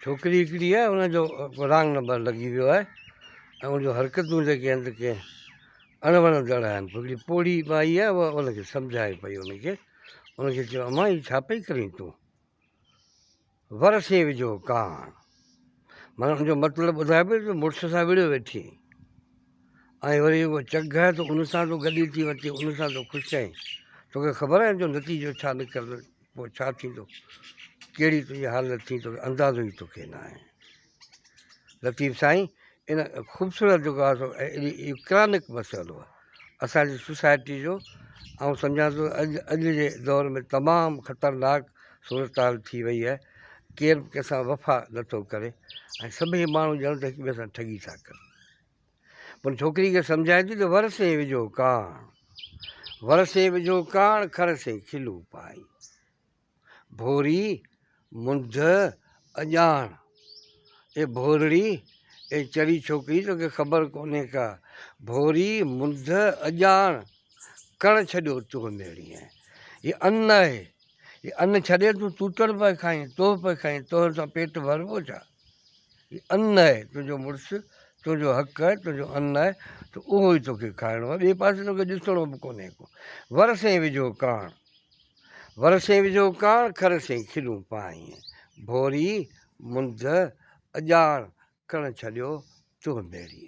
ڇوڪري هڪڙي آهي ان جو رانگ نمبر لڳي ويو آهي ۽ ان جو حرڪتون جيڪي آهن ته ڪنهن اڻ وڻندڙ آهن. هڪڙي پوڙهي مائي آهي اها ان کي سمجهائي پئي ان کي ان کي چيو امان هي ڇا پئي ڪرين تون؟ ور سين وجهو ڪاڻ. معنيٰ ان جو مطلب ٻڌائي پئي ته مڙس سان وڙهيو ويٺي آهين ۽ وري اهو چگهه آهي ته ان سان تون گڏي ٿي وتين ان سان تون خوش آهين توکي خبر آهي ان جو نتيجو ڇا نڪرندو پوء ڇا ٿيندو ڪهڙي تنهنجي حالت ٿيندي توکي اندازو ئي توکي نه آهي لطيف سائين ان خوبصورت جيڪو آهي سو اهو ڪرانڪ مسئلو آهي اسانجي سوسائٽي جو آئون سمجهان ٿو اڄ اڄ جي دور ۾ تمام خطرناڪ صورتحال ٿي وئي آهي ڪير به ڪنهن سان وفا نٿو ڪري ۽ سڀئي ماڻهو ڄڻ ته هڪ ٻئي سان ٺڳي ٿا ڪن پر ڇوڪري کي سمجهائي ٿي ته ور سين وجهو ڪاڻ، ور سين وجهو ڪاڻ، کر سين کلو پائي. ڀوري، منڌ، اڄاڻ. اي ڀورڙي، اي چري ڇوڪري توکي خبر ڪونهي ڪا. ڀوري، منڌ، اڄاڻ، ڪڻ ڇڏيو تون ميڙينء. هي ان آهي. هي ان ڇڏي تون توتڙ پئي کائين، توهه پئي کائين، توهه سان پيٽ ڀربو ڇا؟ هي ان آهي تنهنجو مڙس، تنهنجو حق آهي، تنهنجو ان آهي ته اهو ئي توکي کائڻو آهي، ٻئي پاسي توکي ڏسڻو به ڪونهي ڪو. ور سين وجهو ڪاڻ، ور سين وجهو ڪاڻ، کر سين کلون پائين. ڀوري، منڌ، اڄاڻ، ڪڻ ڇڏيو تنهن ڀيڙيء.